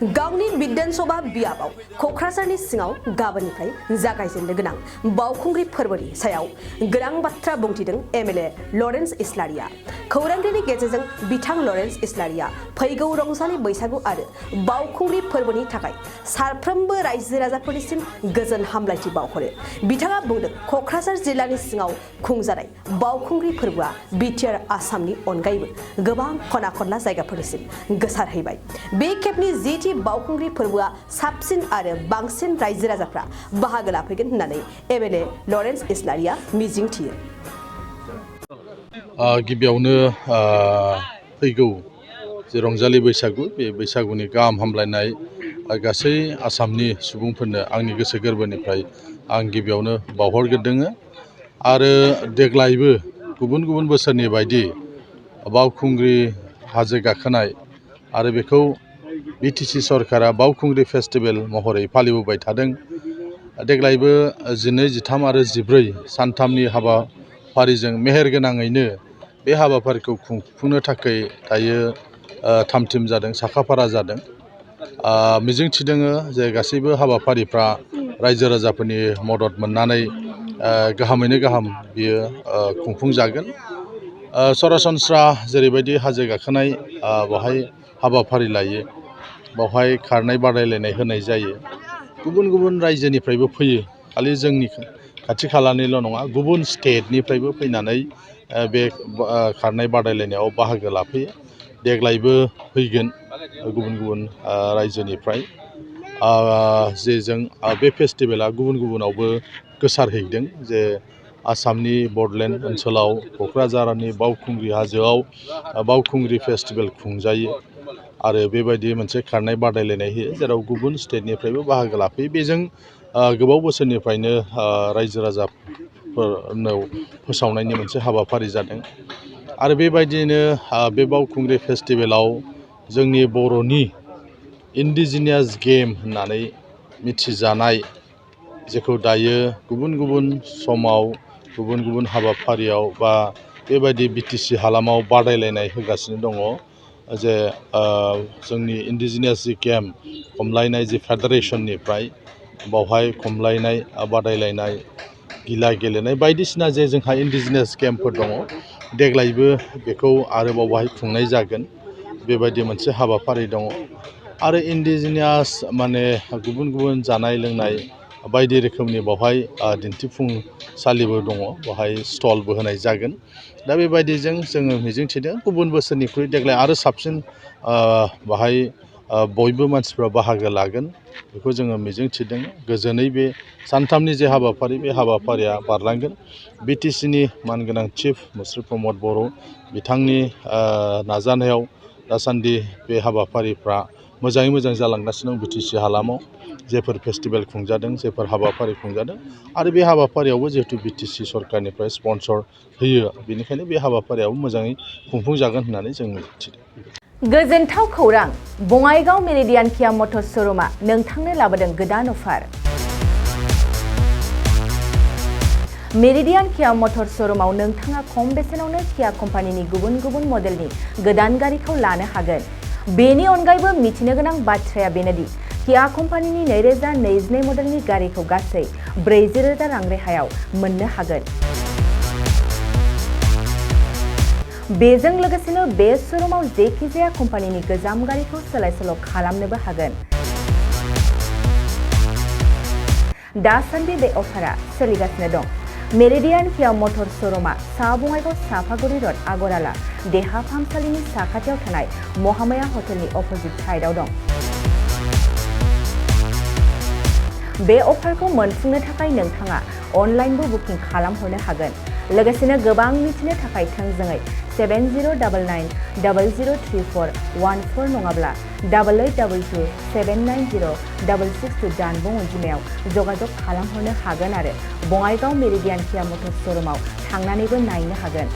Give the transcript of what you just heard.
गावनि बिधानसभा बियाबाव क'क्राझारनि सिङाव गाबोननिफ्राय जागायजेननो गोनां बावखुंग्रि फोरबोनि सायाव गोनां बाथ्रा बुंथिदों एमएलए लरेन्स इस्लारिया। खौरांगिरिनि गेजेरजों बिथां लरेन्स इस्लारिया फैगौ रंजालि बैसागु आरो बावखुंग्रि फोरबोनि थाखाय साफ्रोमबो रायजो राजाफोरनिसिम गोजोन हामलायथि बावहरो। बिथाङा बुंदों क'क्राझार जिल्लानि सिङाव खुंजानाय बावखुंग्रि फोरबोआ बिटिआर आसामनि अनगायैबो गोबां खना खनला जायगाफोरनिसिम गोसारहैबाय। बे खेबनि जिथि बावखुंग्रि फोरबोआ साबसिन आरो बांसिन रायजो राजाफ्रा बाहागो लाफैगोन होननानै एमएलए लरेन्स इस्लारिया मिजिंथियो। गिबियावनो फैगौ जे रंजालि बैसागु बे बैसागुनि गाहाम हामलायनाय गासै आसामनि सुबुंफोरनो आंनि गोसो गोरबोनिफ्राय आं गिबियावनो बावहरग्रोदों आरो देग्लायबो गुबुन गुबुन बोसोरनि बायदि बावखुंग्रि हाजो गाखोनाय आरो बेखौ बिटिसि सरकारा बावखुंग्रि फेस्टिभेल महरै फालिबोबाय थादों। देग्लायबो 12, 13 आरो 14 सानथामनि हाबाफारिजों मेहेरगोनाङैनो बे हाबाफारिखौ खुंफुंनो थाखाय दायो थामथिम जादों, साखाफारा जादों। मिजिंथिदों जे गासैबो हाबाफारिफ्रा रायजो राजाफोरनि मदद मोननानै गाहामैनो गाहाम बियो खुंफुंजागोन। सरासनस्रा जेरैबायदि हाजो गाखोनाय बेवहाय हाबाफारि लायो, बेवहाय खारनाय बादायलायनाय होनाय जायो। गुबुन गुबुन रायजोनिफ्रायबो फैयो, खालि जोंनि खाथि खालानिल' नङा, गुबुन स्टेटनिफ्रायबो फैनानै बे खारनाय बादायलायनायाव बाहागो लाफैयो। देग्लायबो फैगोन गुबुन गुबुन रायजोनिफ्राय जे जों बे फेस्टिभेला गुबुन गुबुनावबो गोसारहैदों। जे आसामनि बडलेण्ड ओनसोलाव क'क्राझारनि बावखुंग्रि हाजोआव बावखुंग्रि फेस्टिभेल खुंजायो आरो बेबायदि मोनसे खारनाय बादायलायनाय होयो जेराव गुबुन स्टेटनिफ्रायबो बाहागो लाफैयो। बेजों गोबाव बोसोरनिफ्रायनो रायजो राजाफोरनो फोसावनायनि मोनसे हाबाफारि जादों आरो बेबायदियैनो बे बावखुंग्रि फेस्टिभेलाव जोंनि बर'नि इन्डिजिनियास गेम होननानै मिथिजानाय, जेखौ दायो गुबुन गुबुन समाव गुबुन गुबुन हाबाफारियाव बा बेबायदि बिटिसि हालामाव बादायलायनाय होगासिनो दङ। जे जोंनि इन्डिजिनियास जि गेम खमलायनाय जि फेडारेसननिफ्राय बावहाय खमलायनाय बादायलायनाय, गिला गेलेनाय बायदिसिना जे जोंहा इन्डिजिनियास गेमफोर दङ, देग्लायबो बेखौ आरोबाव बावहाय खुंनाय जागोन। बेबायदि मोनसे हाबाफारि दङ आरो इन्डिजिनियास माने गुबुन गुबुन जानाय लोंनाय बायदि रोखोमनि बावहाय दिन्थिफुंसालिबो दङ, बावहाय स्टलबो होनाय जागोन। दा बेबायदिजों जोङो मिजिंथिदों गुबुन बोसोरनिख्रुइ देग्लाय आरो साबसिन बाहाय बयबो मानसिफ्रा बाहागो लागोन, बेखौ जोङो मिजिंथिदों। गोजोनै बे सानथामनि जे हाबाफारि, बे हाबाफारिया बारलांगोन। बिटिसिनि मानगोनां चिफ मुस्रि प्रमद बर' बिथांनि नाजानायाव दासान्दि बे हाबाफारिफ्रा मोजाङै मोजां जालांगासिनो दं। बिटिसि हालामाव जेफोर फेस्टिभेल खुंजादों, जेफोर हाबाफारि खुंजादों आरो बे हाबाफारियावबो जिहेतु बिटिसि सरकारनिफ्राय स्पन्सर होयो, बेनिखायनो बे हाबाफारियाबो मोजाङै खुंफुंजागोन होननानै जों मिथिदों। गोजोनथाव खौरां, बङाइगाव मेरिडियान किया मटर्स श'रुमआ नोंथांनो लाबोदों गोदान अफार। मेरिडियान किया मटर्स श'रुमाव नोंथाङा खम बेसेनावनो किया कम्पानिनि गुबुन गुबुन मडेलनि गोदान गारिखौ लानो हागोन। बेनि अनगायैबो मिथिनो गोनां बाथ्राया बेनोदि किया कम्पानिनि 2022 मडेलनि गारिखौ गासै 40,000 रां रेहायाव मोननो हागोन। बेजों लोगोसेनो बे श'रुमाव जेखिजाया कम्पानिनि गोजाम गारिखौ सोलाय सोल' खालामनोबो हागोन। दासान्दि बे अफारा सोलिगासिनो दं। मेरिडियान किया मटर्स श'रुमआ सा बङाइगाव साफागुरि रड आगराला देहा फाहामसालिनि साखाथियाव थानाय महामाया हटेलनि अपोजिट साइडआव दं। बे अफारखौ मोनफुंनो थाखाय नोंथाङा अनलाइनबो बुकिं खालामहरनो हागोन। लोगोसेनो गोबां मिथिनो थाखाय थोंजोङै 7099003414 नङाब्ला 8822790662 जानबुं अनजिमायाव जगाजग खालामहरनो हागोन आरो बङाइगाव मेरिडियान किया मटर्स श'रुमाव थांनानैबो नायनो हागोन।